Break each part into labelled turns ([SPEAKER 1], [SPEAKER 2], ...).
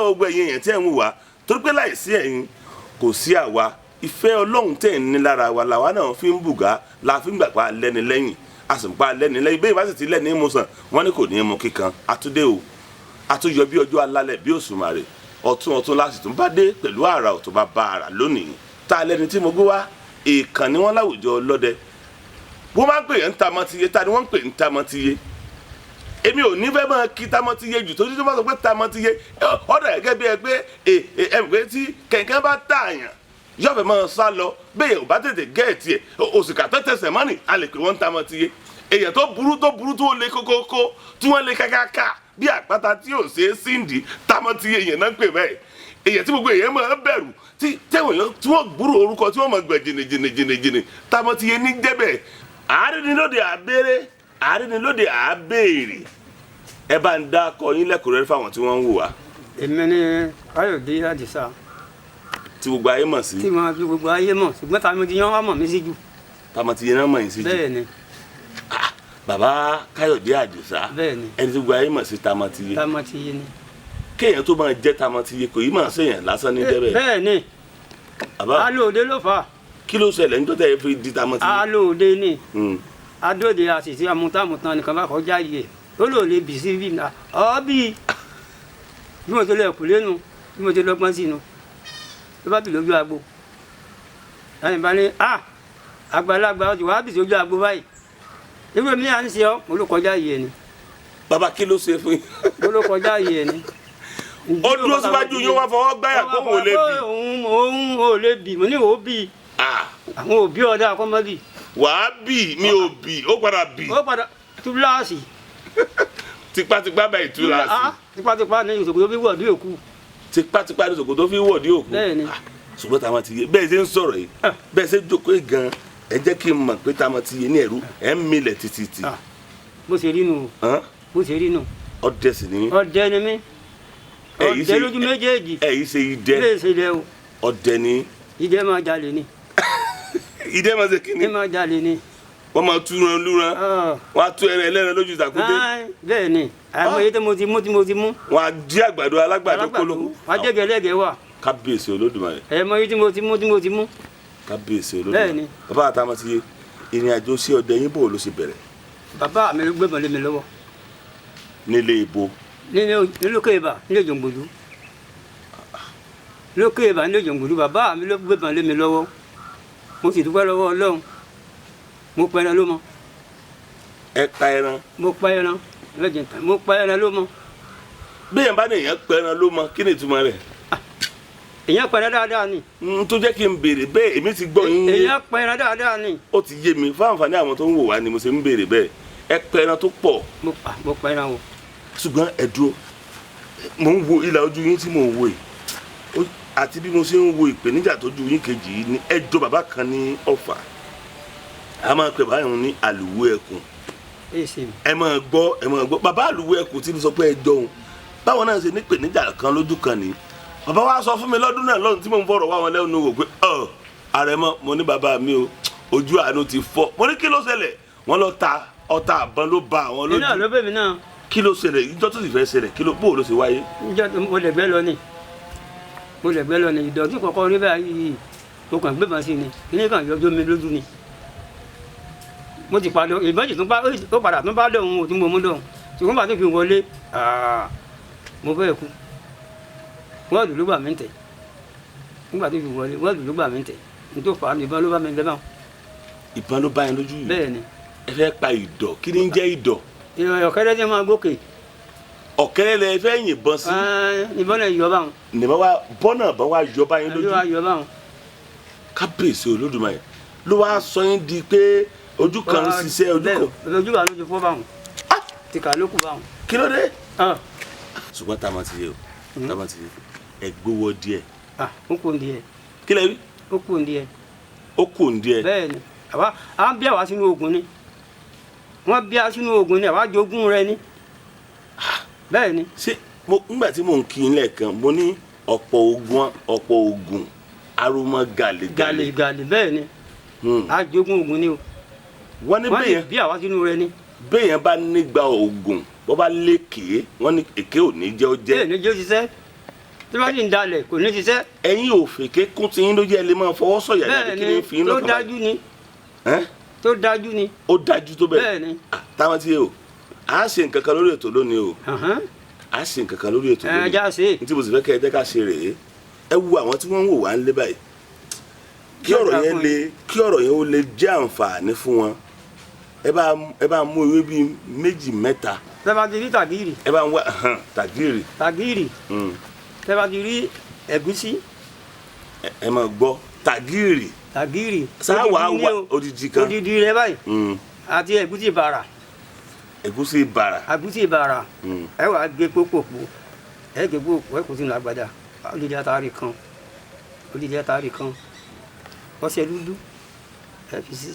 [SPEAKER 1] Lọ́wọ́ gbogbo ẹ̀yin èèyàn tí ẹ̀ ń wò wá, torí pé láìsí ẹ̀yin kò sí àwa. Ìfẹ́ Ọlọ́run tẹ̀ ń ní lára wa làwa náà fi ń bùgá, la fi ń gbà pa lẹ́ni lẹ́yìn, a sì ń pa lẹ́ni lẹ́yìn. Bẹ́ẹ̀ bá sì ti lẹ́ni mú sàn, wọ́n ní kò ní í mú kíkan. Àtúndé o, àtúnyọ bí ọjọ́ alálẹ̀ bí òṣùmàrè, ọ̀tún ọ̀tún láti tún bá dé pẹ̀lú àrà ọ̀tún bá bá àrà lónìí. Tá a lẹ́ni tí mo gbé wá, ìkànnì wọn láwùjọ ọlọ́dẹ. Wọ́n máa ń pè ń tamọ́tiyé. Ta ni wọ́n ń pè ń tamọ́tiyé? Èmi ò ní fẹ́ máa kí tamọ́tiyé jù, tó tó bá sọ pé tamọ́tiyé, ọ̀dà gẹ́gẹ́ bí ẹ pé ẹ pé tí kẹ̀kẹ́ bá tààyàn yóò fẹ́ máa sá lọ, bẹ́ẹ̀ ò bá tètè gẹ́ẹ̀tì ẹ̀, òsìkà tó tẹsẹ̀ mọ́nì, a lè pè wọ́n ń tamọ́tiyé. Èèyàn tó burú, tó burú, tó le kókókó, tí wọ́n lé kákáká bí àpáta tí ò ṣeé síndì, tamọ́tiyé èèyàn náà ń pè bẹ́ẹ̀. Èèyàn tí gbogbo èèyàn máa ń bẹ̀rù, tí tẹ́wọ̀n èèyàn tí wọ́n gbúrò orúkọ tí wọ́n máa gbẹ̀ jìnnì jìnnì jìnnì jìnnì, tamọ́tiyé ní jẹ́bẹ̀. Àárínilóde àbẹ́rẹ́, àárínilóde àbẹ́ẹ̀rẹ̀. Ẹ bá ń dá akọ yín lẹ́kùnrẹ́rẹ́ fáwọn tí wọ́n ń wò wá.
[SPEAKER 2] Èmi ni Káyọ̀dé Àdìsá.
[SPEAKER 1] Tí gbogbo ayé mọ̀ sí.
[SPEAKER 2] Tí mo fi gbogbo ayé mọ̀, ṣùgbọ́n Tamọ́tiyé wọ́n mọ̀ mí sí jù.
[SPEAKER 1] Tamọ́tiyé náà mọ̀ yín sí jù?
[SPEAKER 2] Bẹ́ẹ̀ ni.
[SPEAKER 1] Bàbá Káyọ̀dé Àdìsá.
[SPEAKER 2] Bẹ́ẹ̀ ni.
[SPEAKER 1] Ẹni tí gbogbo ayé mọ̀ sí Tamọ́tiyé.
[SPEAKER 2] Tamọ́tiyé ni.
[SPEAKER 1] Kéèyàn tó máa jẹ́ Tamọ́tiyé, kò yí máa ṣèyàn lásán ní jẹ́bẹ̀.
[SPEAKER 2] Bẹ́ẹ̀ ni.
[SPEAKER 1] Bàbá.
[SPEAKER 2] Alóòde ló fà á.
[SPEAKER 1] Kí ló ṣẹlẹ̀ níjọ́ tẹ́ ẹ fi di Tamọ́tiyé?
[SPEAKER 2] Alóòde ni. Adóde àṣìṣe amútámútán nìkan bá kọjá yìí, ó lò lè bì sí bí ọ bí bí mo ti lọ ẹ̀kú lẹ́nu, bí mo ti lọ́gbọ́n sínú ló bá bì lójú agbo. Ẹ̀yìn bá ní a àgbàlagbà ọtí wàá bì sójú agbo báyìí, irú mi à ń ṣe ọ, mo ló kọjá yìí ni.
[SPEAKER 1] Bàbá, kí ló ṣe fún yín?
[SPEAKER 2] Mo ló kọjá yìí ni.
[SPEAKER 1] Ó dúró síwájú yín, wá fọwọ́ gbáyà kó òun ò lè bì.
[SPEAKER 2] Òun ò lè bì. Mo ní òun bì. Àwọn òbí ọ̀dà akọ́mọ́bì.
[SPEAKER 1] Wàá bì, mi ò bì, ó padà bì.
[SPEAKER 2] Ó padà túláàsì.
[SPEAKER 1] Tipátipá báyìí, túláàsì.
[SPEAKER 2] Tipátipá ní ìṣòkòtò fi wọ̀ bí òkú.
[SPEAKER 1] Tipátipá ní ìṣòkòtò fi wọ̀ dí òkú.
[SPEAKER 2] Bẹ́ẹ̀ ni.
[SPEAKER 1] Ṣùgbọ́n Tamọ́tiyé, bẹ́ẹ̀ ṣe ń sọ̀rọ̀ yìí, bẹ́ẹ̀ ṣe jókòó yìí gan, ẹ jẹ́ kí n mọ̀ pé Tamọ́tiyé ní ẹ̀rú ẹ̀ ń milẹ̀ títí.
[SPEAKER 2] Bó ṣe rí nu, bó ṣe rí nu.
[SPEAKER 1] Ọdẹ sì ni.
[SPEAKER 2] Ọdẹ ni mí, ọdẹ lójú méjèèjì.
[SPEAKER 1] Ẹ yìí ṣe idẹ.
[SPEAKER 2] Ilé ìṣe idẹ o.
[SPEAKER 1] Ọdẹ ni.
[SPEAKER 2] Idẹ máa jalè ni.
[SPEAKER 1] Idẹ máa ṣe kí ni?
[SPEAKER 2] Idẹ máa jalè ni.
[SPEAKER 1] Wọ́n máa túran lúran, wọ́n á tú ẹran ẹlẹ́ran lójú ìtàkùté.
[SPEAKER 2] Bẹ́ẹ̀ ni, àmọ́ èyí tí mo ti mú, tí mo ti mú.
[SPEAKER 1] Wọ́n á jí àgbàdo alágbàdo kólókó.
[SPEAKER 2] Wọ́n á jẹ́ gẹ́lẹ́gẹ́ wà.
[SPEAKER 1] Kábíyèsí Olódùmarè.
[SPEAKER 2] Ẹ̀mọ yìí tí mo ti mú, tí mo ti mú.
[SPEAKER 1] Kábíyèsí Olódùmarè.
[SPEAKER 2] Bẹ́ẹ̀ ni.
[SPEAKER 1] Bàbá Tamọ́tiyé, ìrìn àjò sí ọdẹ yín, bò ló ṣe bẹ̀rẹ̀?
[SPEAKER 2] Bàbá mi ló gbébọn lé mi lọ́wọ́.
[SPEAKER 1] Nílé ibo?
[SPEAKER 2] Nílé Ìbà, nílé Jòǹgbòdú. Lókè Ìbà, nílé Jòǹgbòdú, bàbá mi ló gbébọn lé mi lọ́wọ́. Mo sì dúpẹ́ lọ́wọ́ Ọlọ́run, mo pa ẹran ló mọ.
[SPEAKER 1] Ẹ pa ẹran?
[SPEAKER 2] Mo pa ẹran lọ́jọ́ tán, mo pa ẹran ló mọ.
[SPEAKER 1] Bẹ́ẹ̀ bá ní èèyàn pa ẹran ló mọ, kí ni ìtumọ̀ rẹ̀?
[SPEAKER 2] Èèyàn pa ẹran dáadáa ni.
[SPEAKER 1] N tó jẹ́ kí n béèrè bẹ́ẹ̀, èmi ti gbọ́ yín yé.
[SPEAKER 2] Èèyàn pa ẹran dáadáa ni.
[SPEAKER 1] Ó ti yé mi. Fún àǹfààní àwọn tó ń wò wá ni mo ṣe ń béèrè bẹ́ẹ̀. Ẹ pa ẹran tó pọ̀.
[SPEAKER 2] Mo pa ẹran o.
[SPEAKER 1] Ṣùgbọ́n ẹ dúró, mo ń wo ìlà ojú yín tí mo ń wo yìí, àti bí mo ṣe ń wo ìpèníjà tó ju yín kejì yìí ni. Ẹ jọ bàbá kan ní Ọ̀fà, a máa pè báyìí ní Àlùwé Ẹkùn. Ẹ máa gbọ́, ẹ máa gbọ́. Bàbá Àlùwé Ẹkùn tí mo sọ pé ẹ jọ òun, báwọn náà ṣe ní ìpèníjà kan lójú kan ní. Bàbá wa sọ fún mi lọ́dún náà lọ́dún tí mo ń fọ̀rọ̀ wá wọn lẹ́nu wò pé ọ àrẹ̀mọ, mo ní bàbá mi o, ojú àánú ti fọ́. Mo ní kí ló ṣẹlẹ̀? Wọ́n lọ ta ọta àbọn ló ba àwọn lójú.
[SPEAKER 2] Iná ló bẹ̀ mí náà.
[SPEAKER 1] Kí ló ṣẹlẹ̀ ìjọ tó sì fẹ́ ṣẹlẹ̀? Kí ló, bó ló ṣe wáyé?
[SPEAKER 2] Ìjọ mo lè gbẹ́ lọ ni, mo lè gbẹ́ lọ ni. Ìdọ̀tí kọ̀ọ̀kan rí báyìí, mo kàn gbébọn sí ni, kíní kan yọjú mi lójú ni. Mo ti padà ìbọn jì tún bá ó padà tún bá dọ̀hún o tí mo mú dọ̀hún, ṣùgbọ́n bàtí fi wọlé, mo fẹ́ kú. Wọ́ọ̀dù ló gbà mí tẹ̀ nígbà tó fi wọlé, wọ́ọ̀dù ló gbà mí tẹ̀. N tó fà á, ìbọn ló bá mi lẹ́ báwọn.
[SPEAKER 1] Ìbọn ló bá yín lójú yìí?
[SPEAKER 2] Bẹ́ẹ̀ ni.
[SPEAKER 1] Ẹ fẹ́ pa ìdọ̀? Kí ni ń jẹ́ ìdọ̀?
[SPEAKER 2] Ọ̀kẹ́rẹ́ tí máa gòkè.
[SPEAKER 1] Ọ̀kẹ́rẹ́ lẹ fẹ́ yìnbọn sí?
[SPEAKER 2] Ìbọn náà yọ báwọn.
[SPEAKER 1] Nìbọn wa bọ́nà bọ́n wa yọ báyìí lójú.
[SPEAKER 2] Ló wá yọ báwọn.
[SPEAKER 1] Kábíyèsí Olódùmarè. Ló wá sọ yín di pé ojú kan ń ṣiṣẹ́, ojú kan.
[SPEAKER 2] Ojú wa ló ti fọ́ báwọn, tìkà ló kù báwọn.
[SPEAKER 1] Kí ló dé? Ṣùgbọ́n Tamọ́tiyé o, Tamọ́tiyé, ẹ gbówó díẹ̀.
[SPEAKER 2] Ó kù díẹ̀.
[SPEAKER 1] Kí lẹ rí?
[SPEAKER 2] Ó kù díẹ̀.
[SPEAKER 1] Ó kù díẹ̀.
[SPEAKER 2] Bẹ́ẹ̀ ni, àwa à ń bí àwa sínú ogun ni, wọ́n bí a sínú ogun ni, àwa jogún rẹ ni. Bẹ́ẹ̀ ni.
[SPEAKER 1] Ṣé mo ngbà tí mò ń kí n lẹ́ẹ̀kan, mo ní ọ̀pọ̀ ogun, ọ̀pọ̀ ogun arúmọ gàlégàlé.
[SPEAKER 2] Gàlégàlé, bẹ́ẹ̀ ni, a jogún ogun ni o.
[SPEAKER 1] Wọ́n ní
[SPEAKER 2] bẹ́ẹ̀ bí àwa sínú rẹ ni.
[SPEAKER 1] Béèyàn bá nígbà ogun, bó bá lékè, wọ́n ní èké ò ní jẹ́ ó jẹ́.
[SPEAKER 2] Bẹ́ẹ̀ ni, jẹ́ ó ṣiṣẹ́. Tí bá sì ń dalẹ̀ kò ní ṣiṣẹ́.
[SPEAKER 1] Ẹ̀yin ò fèké kún ti yín lójú, ẹ lè máa fọwọ́ sọ̀yà ní àbí
[SPEAKER 2] Bẹ́ẹ̀
[SPEAKER 1] kí ni
[SPEAKER 2] ni.
[SPEAKER 1] fi yín
[SPEAKER 2] Tó
[SPEAKER 1] lọ́kàn balẹ̀?
[SPEAKER 2] dájú ni.
[SPEAKER 1] Ẹ́n?
[SPEAKER 2] Tó dájú ni.
[SPEAKER 1] Ó dájú tó bẹ́ẹ̀?
[SPEAKER 2] Bẹ́ẹ̀ ni.
[SPEAKER 1] Ah, táwọn ti yé o, à á ṣe nǹkan kan lórí ètò lónìí o.
[SPEAKER 2] Ọ̀hán.
[SPEAKER 1] À á ṣe nǹkan kan lórí ètò
[SPEAKER 2] Ẹ
[SPEAKER 1] lónìí.
[SPEAKER 2] já ṣe.
[SPEAKER 1] Ní tí mo sì fẹ́ kẹ́ ẹ jẹ́ ká ṣe rèé, ẹ wo àwọn tí wọ́n ń wò wá ń lé báyìí, kí ọ̀rọ̀ yẹn lè, kí ọ̀rọ̀ yẹn ó lè jẹ́ àǹfààní fún wọn, ẹ bá mú ewé bíi méjì mẹ́ta.
[SPEAKER 2] Tẹ́ bá ti rí tàgìrì.
[SPEAKER 1] Ẹ bá ń wá hàn, tàgìrì.
[SPEAKER 2] Tàgìrì. Tẹ́ bá ti rí ẹ̀gúsí.
[SPEAKER 1] Ẹ máa gbọ́ tàgìrì.
[SPEAKER 2] Tàgìrì.
[SPEAKER 1] Sáwà
[SPEAKER 2] Odidi ni
[SPEAKER 1] wà
[SPEAKER 2] o.
[SPEAKER 1] odidi kan.
[SPEAKER 2] Odidi rẹ báyìí. Àti ẹ̀gúsí bàrà.
[SPEAKER 1] Ẹ̀gúsí bàrà.
[SPEAKER 2] Ẹ̀gúsí bàrà. Ẹ wàá gé pópòpó, ẹ gé pópò, ẹ kò sínú àgbàdà. Odidi atari kan, odidi atari kan, ọṣẹ dúdú ẹ fi sí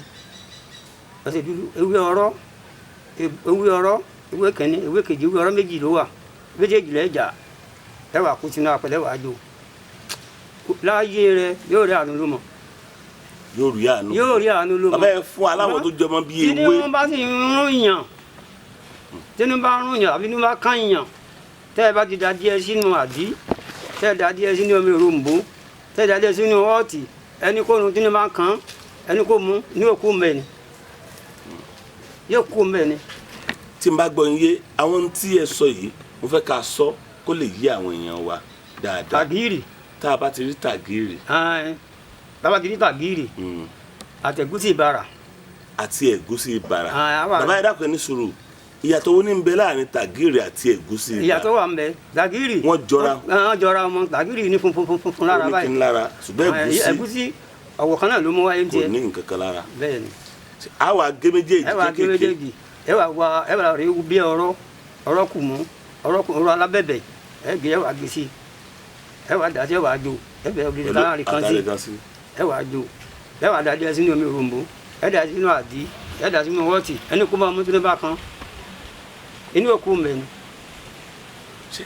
[SPEAKER 2] ọṣẹ dúdú, ewé ọ̀rọ̀, ewé ọ̀rọ̀, ewé kìíní, ewé kejì, ewé ọ̀rọ̀ méjì ló wà, méjèèjì lẹ́jà. Ẹ wàá kó sínú apẹ̀lẹ̀, wàá jò láàyè rẹ, yóò rí àánú ló mọ̀.
[SPEAKER 1] Yóò rí àánú.
[SPEAKER 2] Yóò rí àánú ló mọ̀.
[SPEAKER 1] Bàbá, ẹ fún aláwọ̀ tó jọmọ bíi
[SPEAKER 2] Tí
[SPEAKER 1] ewé.
[SPEAKER 2] wọ́n bá sì ń rún yàn, tí wọ́n bá ń rún yàn àbí tí wọ́n bá kán yàn, tẹ́ ẹ bá ti da díẹ̀ sínú àdí, tẹ́ ẹ da díẹ̀ sínú omi òrombó, tẹ́ ẹ da díẹ̀ sínú ọ́ọ̀tì, ẹni kó nu tí wọ́n bá kán, ẹni kó mu ní òkú mẹ́ni, yóò kú mẹ́ni.
[SPEAKER 1] Tí n bá gbọ́ yín yé, àwọn tí ẹ sọ yìí, mo fẹ́ ká sọ kó lè yé àwọn èèyàn wa dáadáa.
[SPEAKER 2] Tàgìrì.
[SPEAKER 1] Tá a bá ti rí tàgìrì.
[SPEAKER 2] Bàbá ti rí tàgìrì àtẹ̀gúsí ìbàrà.
[SPEAKER 1] Àti ẹ̀gúsí bàrà.
[SPEAKER 2] Àwa-
[SPEAKER 1] Bàbá, ẹ dákun, ẹ ní sùúrù. Ìyàtọ̀ wo ní ń bẹ láàrin tàgìrì àti ẹ̀gúsí bàrà?
[SPEAKER 2] Ìyàtọ̀ wà ń bẹ. Tàgìrì.
[SPEAKER 1] Wọ́n jọra.
[SPEAKER 2] Wọ́n jọra wọn. Tàgìrì ní funfun funfun lára
[SPEAKER 1] Ó ní
[SPEAKER 2] báyìí.
[SPEAKER 1] kíni lára, ṣùgbọ́n ẹ̀gúsí
[SPEAKER 2] Ẹ̀gúsí ọ̀wọ̀ kan náà ló mú wáyé ń
[SPEAKER 1] kò
[SPEAKER 2] tiẹ̀.
[SPEAKER 1] ní nǹkan kan lára.
[SPEAKER 2] Bẹ́ẹ̀ ni.
[SPEAKER 1] A wà gé méjèèjì
[SPEAKER 2] Ẹ wà gé
[SPEAKER 1] kéékèèké.
[SPEAKER 2] méjèèjì, ẹ wà wá, ẹ wà rí bí ọ̀rọ̀ ọ̀rọ̀ kù mú ọ̀rọ̀ kù, ọ̀rọ̀ alábẹ̀bẹ̀, ẹ gé, ẹ wà gé sí, ẹ wà dà sí, ẹ wà jó, ẹ bẹ ọdún
[SPEAKER 1] Pẹ̀lú
[SPEAKER 2] táwọn kan sí.
[SPEAKER 1] àtàrí kan sí.
[SPEAKER 2] Ẹ wà jó, ẹ wà dà díẹ̀ sínú omi òrombo, ẹ dà sínú àdí, ẹ dà sínú wọ́ọ̀tì, ẹni kó máa mú tó ní bá kan inú òkú mẹ́ni.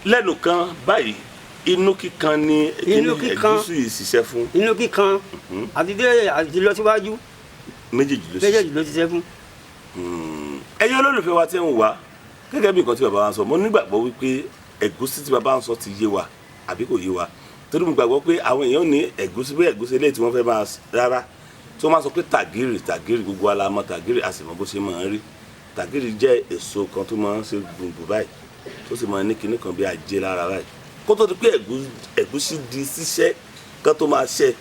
[SPEAKER 1] Lẹ́nu kan báyìí, inú kíkan ni
[SPEAKER 2] Inú
[SPEAKER 1] kíni
[SPEAKER 2] kíkan.
[SPEAKER 1] Ẹ̀gúsí yìí ṣiṣẹ́ fún?
[SPEAKER 2] Inú kíkan àti dé àti lọ síwájú.
[SPEAKER 1] Méjèèjì ló ṣiṣẹ́.
[SPEAKER 2] Méjèèjì ló ṣiṣẹ́ fún.
[SPEAKER 1] Ẹ̀yin olólùfẹ́ wa tí ń wá, gẹ́gẹ́ bí nǹkan tí bàbá wa ń sọ, mo nígbàgbọ́ wípé ẹ̀gúsí tí bàbá ń sọ ti yé wa àbí kò yé wa, torí mo gbàgbọ́ pé àwọn èèyàn ní ẹ̀gúsí bí ẹ̀gúsí eléyìí tí wọ́n fẹ́ máa rárá, tí wọ́n máa sọ pé tàgìrì, tàgìrì, gbogbo wa la mọ̀ tàgìrì, a sì mọ̀ bó ṣe máa ń rí. Tàgìrì jẹ́ èso kan tó máa ń ṣe gbùngbùn báyìí, tó sì máa ń ní kinní kan bí ajé lára báyìí. Kó tó di pé ẹ̀gúsí di ṣíṣẹ́ kan tó máa ṣẹ,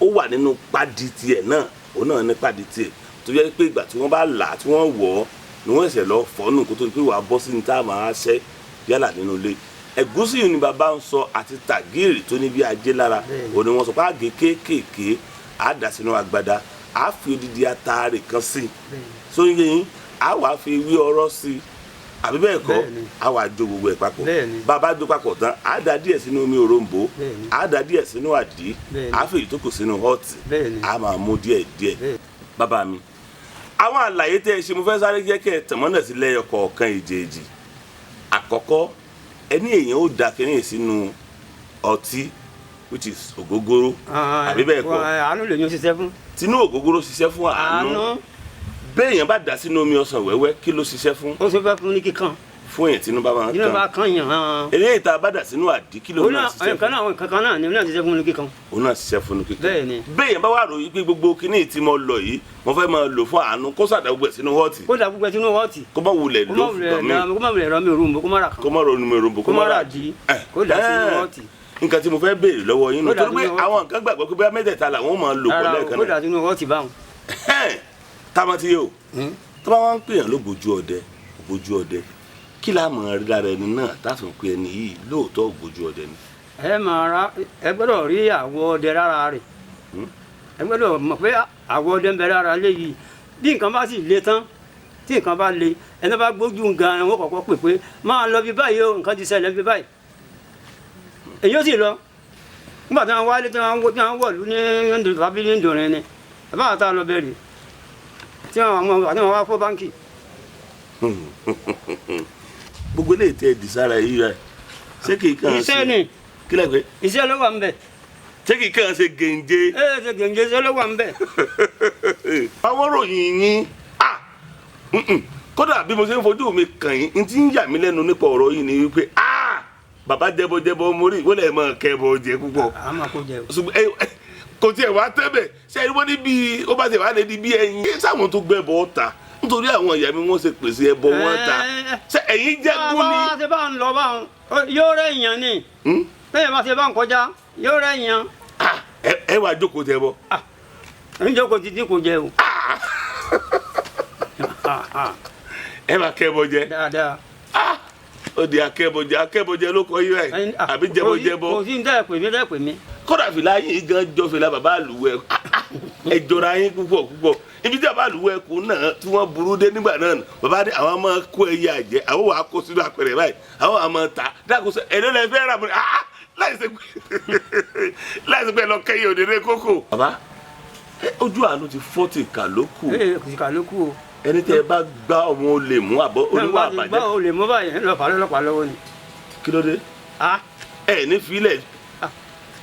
[SPEAKER 1] ó wà nínú pádì tiẹ̀ náà, òun náà ní pádì tiẹ̀ tó yẹ pé ìgbà tí wọ́n bá là á, tí wọ́n wọ̀ ọ́ ni wọ́n ṣẹ̀ṣẹ̀ lọ fọ́nù, kó tó di pé wàá bọ́ sí ní tá a máa ṣẹ́ yálà nínú ilé. Ẹ̀gúsí yìí ni bàbá ń sọ àti tàgìrì tó ní bí ajé lára. Òun ni wọ́n sọ pé àgé kéékèèké á dà sínú agbada, á fi odidi ataare kan sí i sóyún yín, á wàá fi ewé ọ̀rọ̀ sí i, àbí bẹ́ẹ̀ kọ́?
[SPEAKER 2] Bẹ́ẹ̀ni.
[SPEAKER 1] Á wàá jó gbogbo ẹ̀ papọ̀.
[SPEAKER 2] Bẹ́ẹ̀ni.
[SPEAKER 1] Bàbá jó papọ̀ tán, á dà díẹ̀ sínú omi òrombó,
[SPEAKER 2] Bẹ́ẹ̀ni.
[SPEAKER 1] á dà díẹ̀ sínú àdí,
[SPEAKER 2] Bẹ́ẹ̀ni.
[SPEAKER 1] á fi èyí tó kù sínú họ́ọ̀tì,
[SPEAKER 2] Bẹ́ẹ̀ni.
[SPEAKER 1] á máa mú díẹ̀ díẹ̀.
[SPEAKER 2] Bẹ́ẹ̀ni.
[SPEAKER 1] Bàbá mi, àwọn àlàyé tẹ́ ẹ ṣe, mo fẹ́ sáré jẹ́ kẹ́ ẹ tẹ̀mọ́nà sí lẹ́yọ kọ̀ọ̀kan ìjèèjì. Àkọ́kọ́, ẹni èèyàn ó da kínní sínú ọtí, which is ògógóró, àbí bẹ́ẹ̀ kọ́?
[SPEAKER 2] Àánú lè ní ó ṣiṣẹ́ fún.
[SPEAKER 1] Tinú ògógóró ṣiṣẹ́ fún àánú.
[SPEAKER 2] Àánú.
[SPEAKER 1] Béèyàn bá dà sínú omi ọsàn wẹ́wẹ́, kí ló ṣiṣẹ́ fún?
[SPEAKER 2] Ó ṣe fẹ́ fún ní kíkan.
[SPEAKER 1] Fún èèyàn tínú bá máa ń
[SPEAKER 2] Inú bá
[SPEAKER 1] kan.
[SPEAKER 2] kan yàn án.
[SPEAKER 1] Eléyìí tá a bá dà sínú àdí, kí ló
[SPEAKER 2] Òun
[SPEAKER 1] náà
[SPEAKER 2] náà
[SPEAKER 1] ṣiṣẹ́
[SPEAKER 2] nǹkan
[SPEAKER 1] fún?
[SPEAKER 2] náà, nǹkan kan náà ni òun náà ṣiṣẹ́ fún ní kíkan.
[SPEAKER 1] Òun náà ṣiṣẹ́ fún kíkan.
[SPEAKER 2] Bẹ́ẹ̀ni.
[SPEAKER 1] Béèyàn bá wà ròyìn pé gbogbo kíní tí mo lọ yìí, mo fẹ́ máa lò fún àánú, kó sàdá gbogbo ẹ̀ sínú họ́ọ̀tì.
[SPEAKER 2] Kó dà gbogbo ẹ sínú họ́ọ̀tì.
[SPEAKER 1] Kó má wulẹ̀
[SPEAKER 2] Kó
[SPEAKER 1] ló
[SPEAKER 2] má
[SPEAKER 1] fún
[SPEAKER 2] wulẹ̀
[SPEAKER 1] kan mi.
[SPEAKER 2] kó má wulẹ̀ rọ mi òrùn, kó má rà
[SPEAKER 1] Kó
[SPEAKER 2] kan.
[SPEAKER 1] má ronú mi rombo.
[SPEAKER 2] Kó má rà dí. Kó dà sínú họ́ọ̀tì.
[SPEAKER 1] Nǹkan tí mo fẹ́ béèrè lọ́wọ́ yín nù
[SPEAKER 2] Kó dà
[SPEAKER 1] torí pé
[SPEAKER 2] sínú họ́ọ̀tì.
[SPEAKER 1] àwọn nǹkan gbàgbọ́ pé bóyá mẹ́tẹ̀ẹ̀ta làwọn máa lò pọ̀
[SPEAKER 2] Rárá o,
[SPEAKER 1] lẹ́ẹ̀kan
[SPEAKER 2] kó
[SPEAKER 1] náà.
[SPEAKER 2] dà sínú họ́ọ̀tì báwọn.
[SPEAKER 1] Táwọn ti yé o, tó bá wá ń pèèyàn lógbójú ọdẹ, ògbójú ọdẹ, kí la mọ̀ rí lára ẹni náà táàfin pé ẹni yìí lóòótọ́ ògbójú ọdẹ ni?
[SPEAKER 2] Ẹ máa ra, ẹ gbọ́dọ̀ rí àwọ̀ ọdẹ lára rẹ̀. Ẹ gbọ́dọ̀ mọ̀ pé àwọ̀ ọdẹ ń bẹ lára léyìí. Bí nǹkan bá sì le tán, tí nǹkan bá le, ẹni bá gbójú gan wọn kọ́kọ́ pè pé máa lọ bí báyìí o, nǹkan ti ṣẹlẹ̀ bí báyìí, èyí ó sì lọ. Nígbà tí wọ́n wálé, tí wọ́n wọ̀lú ní tàbí ní Ìdòrin ni bàbá àtà lọ bẹ̀rẹ̀, tí wọ́n wá fọ́ báńkì.
[SPEAKER 1] Gbogbo eléyìí tẹ́ ẹ dì sára yìí rẹ, ṣé kìí kàn
[SPEAKER 2] Iṣẹ́ ni.
[SPEAKER 1] Kí lẹ pé?
[SPEAKER 2] Iṣẹ́ ló wà ń bẹ̀.
[SPEAKER 1] Ṣé kìí kàn ṣe gèǹje?
[SPEAKER 2] Ẹ ṣe gèǹjẹ, iṣẹ́ ló wà ń bẹ̀.
[SPEAKER 1] Àwọn ròyìn yín, ah, mm-mm. Kódà bí mo ṣe ń fojú mi kàn yín, n ti ń yà mí lẹ́nu nípa ọ̀rọ̀ yìí ni wípé, ah, Bàbá jẹbọjẹbọ mórí wọ́n lè mọ kẹbọ jẹ púpọ̀.
[SPEAKER 2] A máa kó jẹ o.
[SPEAKER 1] Ṣùgbọ́n kò tiẹ̀ wá tẹ́bẹ̀ ṣe é wọ́n ní bíi ó bá tiẹ̀ wá lè di bí ẹyin sáwọn tó gbẹ́bọ ta nítorí àwọn ìyá mi wọ́n ṣe pèsè ẹbọ wọn ta ṣe ẹ̀yin jẹ́gún ni.
[SPEAKER 2] Bá a ṣe bá ń lọ bá ń yóò rẹ̀ yàn ni. Bẹ́ẹ̀ bá ṣe bá ń kọjá yóò rẹ̀ yàn.
[SPEAKER 1] Ẹ wàá jókòó tẹ bọ.
[SPEAKER 2] Ń jókòó títí kò jẹ o.
[SPEAKER 1] Ẹ máa kẹ́bọ jẹ.
[SPEAKER 2] Dáadáa.
[SPEAKER 1] Ó di akẹ́bọjẹ, akẹ́bọjẹ ló kọ yí báyìí àbí jẹbọjẹbọ.
[SPEAKER 2] Kò sí ní tẹ́ pè mí tẹ́ pè mí.
[SPEAKER 1] Kódà fìlà yín gan jọ fìlà bàbá àlùwẹ̀, ẹ jọra yín púpọ̀ púpọ̀. Ibi tí bàbá àlùwẹ̀ kù náà tí wọ́n burú dé nígbà náà, bàbá ní àwọn máa kó ẹyẹ àjẹ́, àwọn wàá kó sínú apẹ̀rẹ̀ báyìí, àwọn wàá máa ta dákòóso ẹ̀rọ lẹ fẹ́ rà mọ́ láìsí pé lọ kẹ́yìn òdèrè kókò. Bàbá, ojú àánú ti fọ́ ti kà ló kù.
[SPEAKER 2] Kà ló kù o.
[SPEAKER 1] Ẹni tẹ ẹ bá gbá ọmọ olè mú àbọ̀ oníwà àbàjẹ́.
[SPEAKER 2] Gbá olè mú báyìí ń lọ fà lọ́lọ́pàá lọ́wọ́ ni.
[SPEAKER 1] Kí ló dé? Ẹ ní filẹ̀.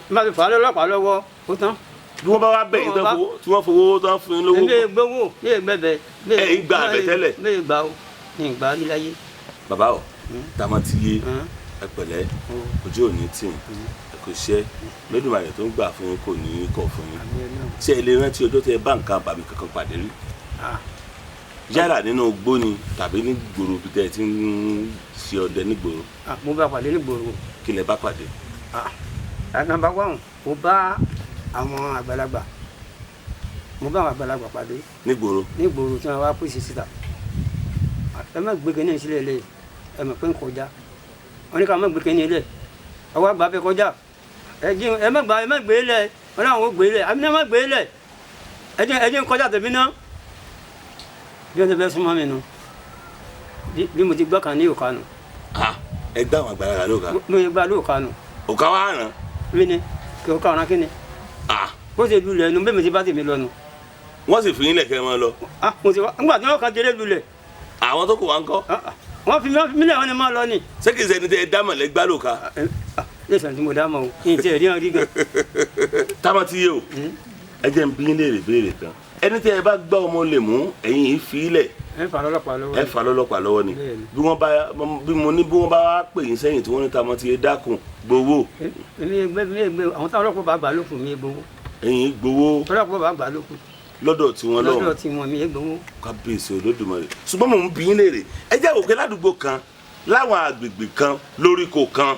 [SPEAKER 2] Má fi fà lọ́lọ́pàá lọ́wọ́ ó tán.
[SPEAKER 1] Bí wọ́n bá wá bẹ̀yìn tán fowó tí wọ́n fowó tán fún yín lówó.
[SPEAKER 2] Èmi gbowó ní ìgbẹ́bẹ̀.
[SPEAKER 1] Ẹ ń gba àbẹ̀tẹ́lẹ̀.
[SPEAKER 2] Mi gbà o, mi gbà á láyé.
[SPEAKER 1] Bàbá o, tàmá ti yé ẹ pẹ̀lẹ́, ojú ò ní tì í, ẹ kò ṣe Olódùmarè tó ń gbà fún yín kò ní í kọ̀ fún yín. Ṣé ẹ lè rántí ọjọ́ tẹ bá nǹkan àbàmì kankan pàdé rí? Yálà nínú igbó ni tàbí ní gbòòrò bí tẹ ti ń ṣe ọdẹ ní gbòòrò.
[SPEAKER 2] Mo bá pàdé ní gbòòrò.
[SPEAKER 1] Kí lẹ bá pàdé?
[SPEAKER 2] Nọ́mbà 1, mo bá àwọn àgbàlagbà, mo bá àwọn àgbàlagbà pàdé.
[SPEAKER 1] Ní gbòòrò?
[SPEAKER 2] Ní gbòòrò tí wọ́n wá pèsè síta. Ẹ má gbé kínní sílẹ̀ lẹ̀, ẹ mọ̀ pé ń kọjá. Wọ́n ní ká má gbé kínní lẹ̀, ọwọ́ àgbà fẹ́ kọjá. Ẹ má gbà, ẹ má gbé lẹ̀, wọ́n náà wọ́n gbé lẹ̀, àbí náà má gbé lẹ̀. Ẹ jẹ́ ń kọjá tèmi náà. Bí wọ́n ti fẹ́ súnmọ́ mi nu, bí mo ti gbọ́ kan ní òkà nù.
[SPEAKER 1] Ẹ gbá àwọn àgbàlagbà lóòkà?
[SPEAKER 2] Mo ti gbá lóòkà nù.
[SPEAKER 1] Òkà wa ràn?
[SPEAKER 2] Mi ni kí òkà ràn kí ni. Bó ṣe lulẹ̀ nu bí mo ti bá tèmi lọ nu.
[SPEAKER 1] Wọ́n sì fi yín lẹ̀ kẹ́ ẹ máa lọ.
[SPEAKER 2] Mo ti wá nígbà tí wọ́n kàn délé lulẹ̀.
[SPEAKER 1] Àwọn tó kù wá ń kọ́?
[SPEAKER 2] Wọ́n fi mí lẹ̀ wọ́n ni máa lọ ni.
[SPEAKER 1] Ṣé kìí ṣe ẹni tẹ ẹ dá mọ̀lẹ́ gbá lóòkà?
[SPEAKER 2] Lẹ́sàn tí mo dá mọ̀ o, kí n tiẹ̀ rí hàn rí gan.
[SPEAKER 1] Táwọn ti yé o, ẹ jẹ́ n bí yín léèrè béèrè kan. Ẹni tẹ ẹ bá gbá ọmọ lè mú ẹ̀yin yìí fi ilẹ̀.
[SPEAKER 2] Ẹ fà lọ́lọ́pàá lọ́wọ́.
[SPEAKER 1] Ẹ fà lọ́lọ́pàá lọ́wọ́ ni. Bí wọ́n bá bí mo ní bí wọ́n bá wá pè yín sẹ́yìn tí wọ́n ní tamọ́ ti dákun gbowó.
[SPEAKER 2] Èmi gbé àwọn táwọn ọlọ́pàá bá gbà lókun mi gbowó.
[SPEAKER 1] Ẹ̀yin gbowó.
[SPEAKER 2] Ọlọ́pàá bá gbà lókun.
[SPEAKER 1] Lọ́dọ̀ tí wọ́n lọ́wọ́.
[SPEAKER 2] Lọ́dọ̀ tí wọ́n mi gbowó.
[SPEAKER 1] Kábíyèsí Olódùmarè. Ṣùgbọ́n mò ń bi yín léèrè. Ẹ jẹ́ òkè ládùúgbò kan láwọn àgbègbè kan lóríko kan.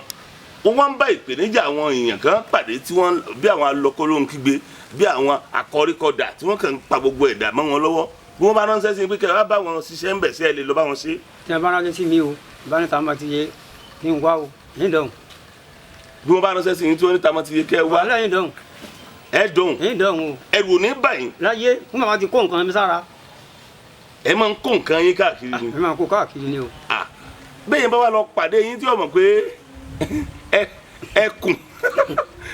[SPEAKER 1] Wọ́n wá ń bá ìpèníjà àwọn èèyàn kan pàdé tí wọ́n bí àwọn alọ́kọ́lóhun kígbe bí àwọn akọríkọdà tí wọ́n kàn ń pa gbogbo ẹ̀dá mọ́ wọn lọ́wọ́. Bí wọ́n bá ránṣẹ́ sí pé kẹ́ ẹ bá wọn ṣiṣẹ́ ń bẹ̀ sí ẹ lè lọ bá wọn ṣe.
[SPEAKER 2] Tí wọ́n bá ránṣẹ́ sí mi o, bá ní tàwọn ti yé kí n wá o, yín dọ̀hùn.
[SPEAKER 1] Bí wọ́n bá ránṣẹ́ sí yín tí wọ́n ní tàwọn ti yé kẹ́ ẹ wá.
[SPEAKER 2] Wàhálà yín dọ̀hùn.
[SPEAKER 1] Ẹ dọ̀hùn.
[SPEAKER 2] Yín dọ̀hùn o.
[SPEAKER 1] Ẹrù ò ní bà yín.
[SPEAKER 2] Láyé fún màmá ti kó nǹkan mi sára.
[SPEAKER 1] Ẹ máa ń kó nǹkan yín káàkiri ni.
[SPEAKER 2] Ẹ máa kó káàkiri ni o.
[SPEAKER 1] Bẹ́ẹ̀ yẹn bá wà lọ pàdé yín tí ó mọ̀ pé ẹ kùn.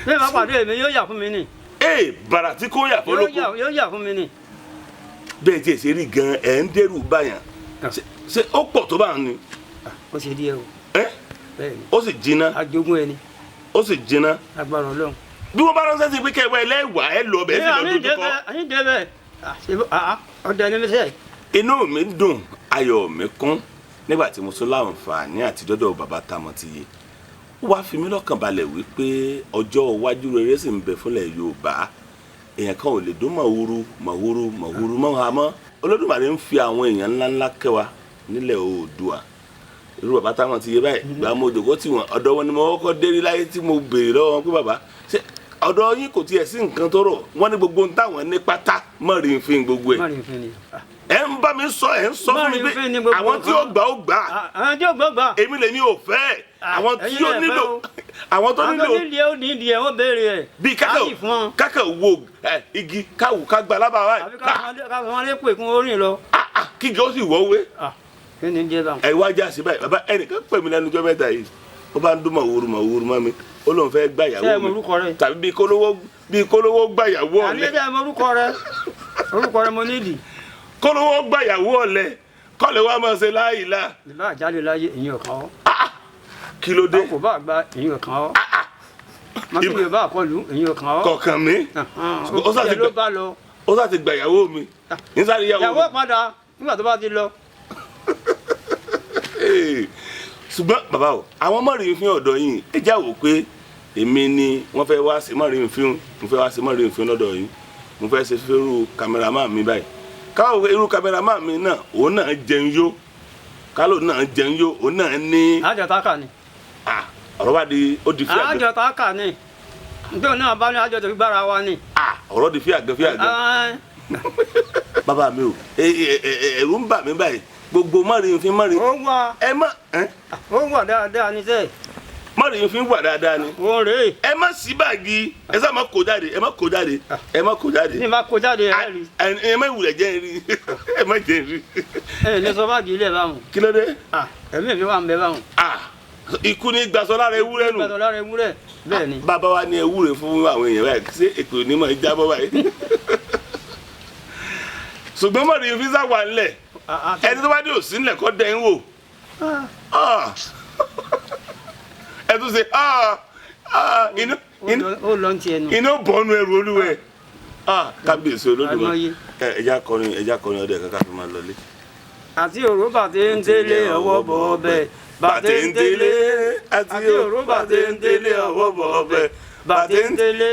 [SPEAKER 2] Bẹ́ẹ̀ bá pàdé mi yóò yà fún mi ni.
[SPEAKER 1] Ee bàrà tí kò yà fọlọ́kù.
[SPEAKER 2] Yóò yà fún mi ni.
[SPEAKER 1] Bẹ́ẹ̀ tí ẹ ṣe rí gan ẹ̀ ń dẹ́rù báyàn. Ṣé ó pọ̀ tó bá ń ni?
[SPEAKER 2] Ó ṣe díẹ̀ o. Bẹ́ẹ̀ ni.
[SPEAKER 1] Ó sì jiná.
[SPEAKER 2] Ajogún ẹni.
[SPEAKER 1] Ó sì jiná.
[SPEAKER 2] Agbára Ọlọ́run.
[SPEAKER 1] Bí wọ́n bá ránṣẹ́ sí pé kẹwàá ẹlẹ́wàá ẹ lọ bẹ́ẹ̀ sì lọ dojú kọ.
[SPEAKER 2] Àyín débẹ̀ ọdẹ ni mi sẹ́.
[SPEAKER 1] Inú mi dùn, ayọ̀ mi kún nígbà tí mo tún láǹfààní àti dọ́dọ̀ bàbá Tamọ́tiyé. Ó wá fi mí lọ́kàn balẹ̀ wípé ọjọ́ iwájú rere sì ń bẹ fúnlẹ̀ Yorùbá. Èèyàn kan ò lè dún màwúru màwúru màwúru mọ́ ha mọ́. Olódùmarè ń fi àwọn èèyàn ńláńlá kẹwa nílẹ̀ Oòduà. Irú bàbá Tamọ́tiyé báyìí gba mo jòkó tì wọ́n, ọ̀dọ̀ wọn ni mo kọ́kọ́ dérí láyé tí mo béèrè lọ́wọ́ wọn pé bàbá ṣé ọ̀dọ̀ yín kò tiẹ̀ sí nǹkan tó rọ̀ wọ́n ní gbogbo ohun táwọn ní pátá mọ̀rin fi gbogbo ẹ̀. Ẹ ń bá mi sọ, ẹ ń sọ fún mi pé àwọn tí ó gbà ó gbà.
[SPEAKER 2] Àwọn tí ó gbà gbà.
[SPEAKER 1] Èmi lèmi ò fẹ́. Àwọn tí ó nílò. Àwọn tó nílò.
[SPEAKER 2] Àwọn tó nílò ó nídìí ẹ̀ wọ́n béèrè ẹ̀.
[SPEAKER 1] Bí kákẹ́ wo igi káwù ká gba lábàá wa.
[SPEAKER 2] Àbí ká wọn lè pè kún orin lọ.
[SPEAKER 1] Kígi ó sì wọ́wé.
[SPEAKER 2] Kí ni jẹ́ báwọn.
[SPEAKER 1] Ẹ wá já sí báyìí, bàbá ẹnìkan pè mí lẹ́nu ọjọ́ mẹ́ta yìí. Ó bá ń dún màwúrú màwúrú mọ́ mi. Ó lóun fẹ́ gbà ìyàwó mi. Tàbí bí kólówó gbà ìyàwó ọ̀lẹ.
[SPEAKER 2] Àbí ẹ mọ orúkọ rẹ. Orúkọ rẹ mo nídìí.
[SPEAKER 1] Kólówó gbà ìyàwó ọ̀lẹ kọ́lẹ̀ wá máa ṣe láàyè lá.
[SPEAKER 2] Ìbá àjálù láyé ìyẹn ọ̀kan ọ́.
[SPEAKER 1] Kí ló dé?
[SPEAKER 2] Kò bá gba ìyẹn ọ̀kan ọ́. Màkìlì ò bá kọlù ìyẹn ọ̀kan ọ́.
[SPEAKER 1] Kọ̀ọ̀kan mi. Ó sà ti gbà ìyàwó mi.
[SPEAKER 2] Ìyàwó padà nígbà tó bá ti lọ.
[SPEAKER 1] Ṣùgbọ́n bàbá o, àwọn mọ̀rìnfín ọ̀dọ̀ yìí, ẹ já wò pé èmi ni wọ́n fẹ́ wá sí mọ̀rìnfín, mo fẹ́ wá sí mọ̀rìnfín lọ́dọ̀ yìí, mo fẹ́ ṣe fẹ́rù cameraman mi báyìí. Káwọ irú cameraman mi náà, òun náà jẹun yó, kálò náà jẹun yó, òun náà ní
[SPEAKER 2] Àjọ tá a kà ni.
[SPEAKER 1] Ah, ọ̀rọ̀ bá di ó di fíàgẹ́.
[SPEAKER 2] Àjọ tá a kà ni, nítorí náà bá ní àjọ tó fi gbára wa ni.
[SPEAKER 1] Ah, ọ̀rọ̀ di fíàgẹ́ fíàgẹ́. Bàbá mi o, ẹ̀rù ń bà mí báyìí, gbogbo mọ̀rìnfín mọ̀rìn
[SPEAKER 2] Ó wà.
[SPEAKER 1] Ẹ má ẹ
[SPEAKER 2] Ó wà dáadáa ní sẹ́ẹ̀.
[SPEAKER 1] Mọ̀rìnfín wà dáadáa ni.
[SPEAKER 2] Ó rèé.
[SPEAKER 1] Ẹ má sí báàgì, ẹ sá má kó jáde, ẹ má kó jáde, ẹ má kó jáde.
[SPEAKER 2] Ní bá kó jáde ẹ rí.
[SPEAKER 1] Ẹ má wulẹ̀ jẹ́ rí, ẹ má jẹ́ rí.
[SPEAKER 2] Ẹ lè sọ báàgì ilé báwọn.
[SPEAKER 1] Kí ló dé?
[SPEAKER 2] Ah, ẹ̀mí mi wà ń bẹ báwọn.
[SPEAKER 1] Ah, ikú ní gbàsọ lára ewúrẹ́ nù.
[SPEAKER 2] Gbàtọ̀ lára ewúrẹ́ bẹ́ẹ̀ ni.
[SPEAKER 1] Bàbá wa ní ewúrẹ́ fún àwọn èèyàn báyìí, ṣé èpè onímọ̀ jábọ́ báyìí? Ṣùgbọ́n mọ̀rìnfín físà wà ńlẹ̀, ẹni tó bá dé òsín ńlẹ̀ kọ́ dẹ́ ń wò. Ah. Ẹ tún ṣe ah, ah, inú inú
[SPEAKER 2] Ó lọ ń tiẹ̀ nù.
[SPEAKER 1] iná bọ́nu ẹrù olúwẹ̀. Ah, kábíyèsí olódùmarè.
[SPEAKER 2] Àìmọye.
[SPEAKER 1] Ẹja kọrin, ẹja kọrin ọdẹ kankan fi máa lọlé.
[SPEAKER 2] Àti òró bàtẹ́ ń délé ọwọ́ bọ̀ ọbẹ̀.
[SPEAKER 1] Bàtẹ́ ń délé, àti òró bàtẹ́ ń délé ọwọ́ bọ̀ ọbẹ̀.
[SPEAKER 2] Bàtẹ́ ń délé.